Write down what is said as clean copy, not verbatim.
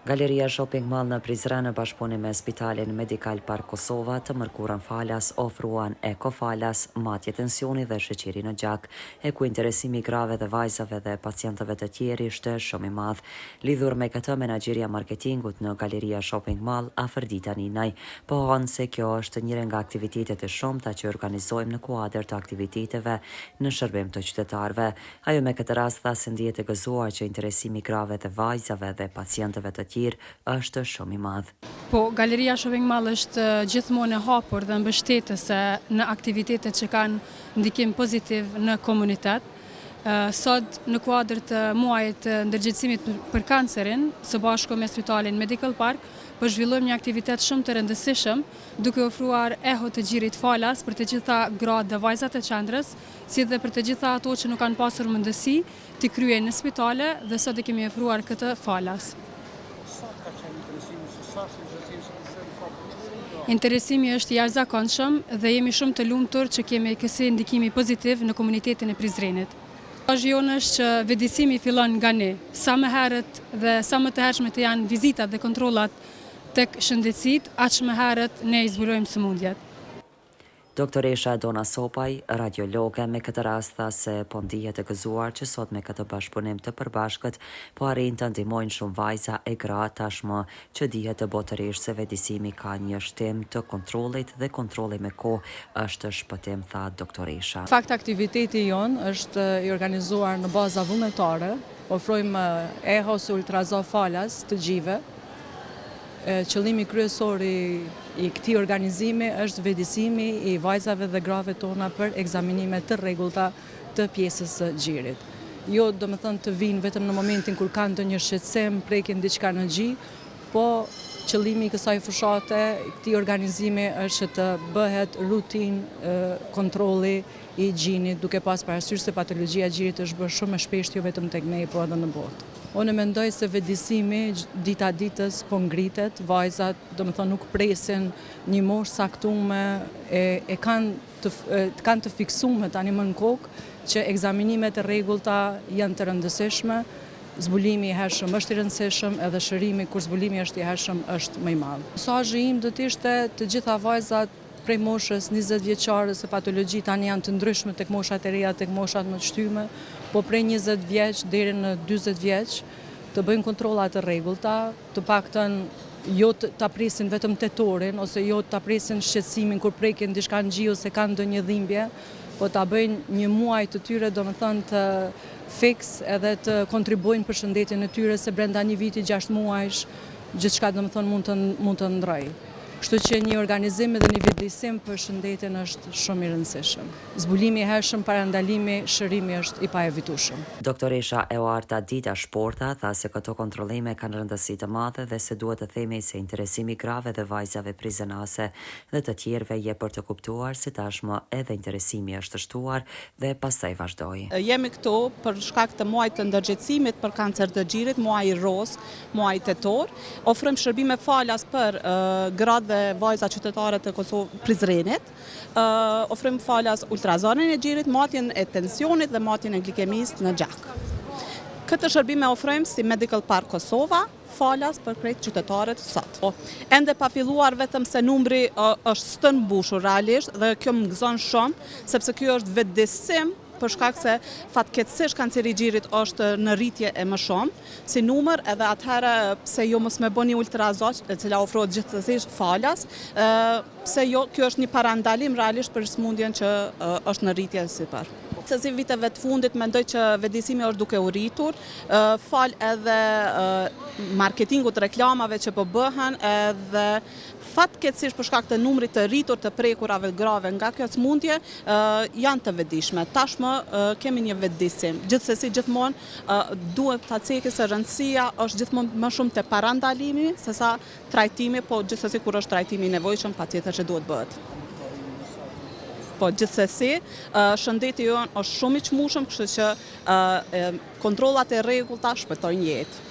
Galeria Shopping Mall në Prizren në bashkëpunim me Spitalin Medical Park Kosova të mërkurën falas ofruan eko falas, matje tensioni dhe sheqeri në gjak, e ku interesimi i grave dhe vajzave dhe pacientëve të tjerë ishte shumë i madh. Lidhur me këtë menaxherja e marketingut në Galeria Shopping Mall, Afërdita Ninaj, pohon se kjo është njëra nga aktivitetet e shumta që organizojmë në kuadër të aktiviteteve në shërbim të qytetarëve. Ajo me këtë rast tha se ndihet e gëzuar që interesimi i grave dhe vajzave dhe pacientëve të tjerë është shumë i madh. Po, Galeria Shopping Mall është gjithmonë e hapur dhe mbështetëse në aktivitetet që kanë ndikim pozitiv në komunitet. Sot, në kuadër të muajit të ndërgjegjësimit për kancerin, së bashku me Spitalin Medical Park, po zhvillojmë një aktivitet shumë të rëndësishëm, duke ofruar eho të gjirit falas për të gjitha gratë dhe vajzat e qendrës, si dhe për të gjitha ato që nuk kanë pasur mundësi t'i kryejnë në spitale dhe sot e kemi ofruar këtë falas. Sa ka qenë interesimi, se sa është interesimi, se në ka shumë gra? Interesimi është i jashtëzakonshëm dhe jemi shumë të lumtur që kemi kësi ndikimi pozitiv në komunitetin e Prizrenit. Mesazhi jonë është që vetëdijësimi fillon nga ne. Sa më herët dhe sa më të hershme të janë vizitat dhe kontrollat tek shëndetësitë, aq më herët ne i zbulojmë sëmundjet. Doktoresha Edona Sopaj, radiologe, me këtë rast tha se po ndihet e gëzuar që sot me këtë bashkëpunim të përbashkët po arrijnë të ndihmojnë shumë vajza e gra tashmë që dihet botërisht se vetëdijësimi ka një shtim të kontrollit dhe kontrolli me kohë është shpëtim tha doktoresha. Në fakt aktiviteti jonë është i organizuar në baza vullnetare, ofrojmë eho ose ultrazo falas të gjive, Qëllimi kryesor i këtij organizimi është vetëdijësimi i vajzave dhe grave tona për ekzaminime të rregullta të pjesës së gjirit. Jo, domethënë të vijnë vetëm në momentin kur kanë ndonjë shqetësim, prekin diçka në gji, po qëllimi i kësaj fushate, këtij organizimi është që të bëhet rutinë kontrolli i gjinit, duke pas parasysh se patologjia e gjirit është bërë shumë e shpeshtë jo vetëm tek ne, po edhe në botë. Unë mendoj se vetëdijësimi dita ditës po ngritet, vajzat, domethënë nuk presin një moshë caktume, e, e kanë të, kanë të fiksume tani më në kokë që ekzaminimet e rregullta janë të rëndësishme, zbulimi i hershëm është i rëndësishëm edhe shërimi kur zbulimi është i hershëm është më i madh. Mesazhi im do të ishte të gjitha vajzat prej moshës 20 vjeçare se patologjitë tani janë të ndryshme tek moshat e reja, tek moshat më të shtyme, po prej 20 vjeç deri në 40 vjeç të bëjnë kontrolla të rregullta, të paktën jo ta presin vetëm tetorin ose jo ta presin shqetësimin kur prekin diçka në gji ose kanë ndonjë dhimbje, po ta bëjnë një muaj të tyre, domethënë të fiks edhe të kontribuojnë për shëndetin e tyre se brenda një viti 6 muajsh gjithçka domethënë mund të mund të ndrojë. Kështu që një organizim edhe një vetëdijësim për shëndetin është shumë i rëndësishëm. Zbulimi i hershëm, parandalimi, shërimi është i paevitueshëm. Doktoresha Eoarta Dida Shporta tha se këto kontrollime kanë rëndësi të madhe dhe se duhet të themi se interesimi i grave dhe vajzave prizrenase dhe të tjerëve jep për të kuptuar se tashmë edhe interesimi është shtuar dhe pastaj vazhdoi. Jemi këtu për shkak të muajit të ndërgjegjësimit për kancer të gjirit, muaji rozë, muaji tetor. Ofrojmë shërbime falas për gratë dhe vajzat qytetare të Kosovë, Prizrenit. Ofrojmë falas ultrazonin e gjirit, matjen e tensionit dhe matjen e glikemisë në gjak. Këtë shërbime ofrojmë si Medical Park Kosova, falas për krejt qytetarët sot. Po, ende pa filluar vetëm se numri është stërmbushur realisht dhe kjo më gëzon shumë, sepse kjo është vetëdijësim për shkak se fatkeqësisht kanceri i gjirit është në rritje e më shumë si numër edhe atëherë pse jo mos me bo një ultrazo e cila ofrohet gjithsesi falas, pse jo kjo është një parandalim realisht për sëmundjen që është në rritje sipër. Gjithsesi viteve të fundit mendoj që vetëdijësimi është duke u rritur, falë edhe marketingut, reklamave që po bëhen edhe fatkeqësisht për shkak të numrit të rritur të prekurave grave nga kjo sëmundje janë të vetëdijshme. Tashmë kemi një vetëdijësim. Gjithsesi gjithmonë duhet ta ceki se rëndësia është gjithmonë më shumë te parandalimi sesa trajtimi, po gjithsesi kur është trajtimi i nevojshëm, patjetër që duhet bëhet. Po gjithsesi, shëndeti jonë është shumë i çmueshëm, kështu që kontrollat e rregullta shpëtojnë jetë.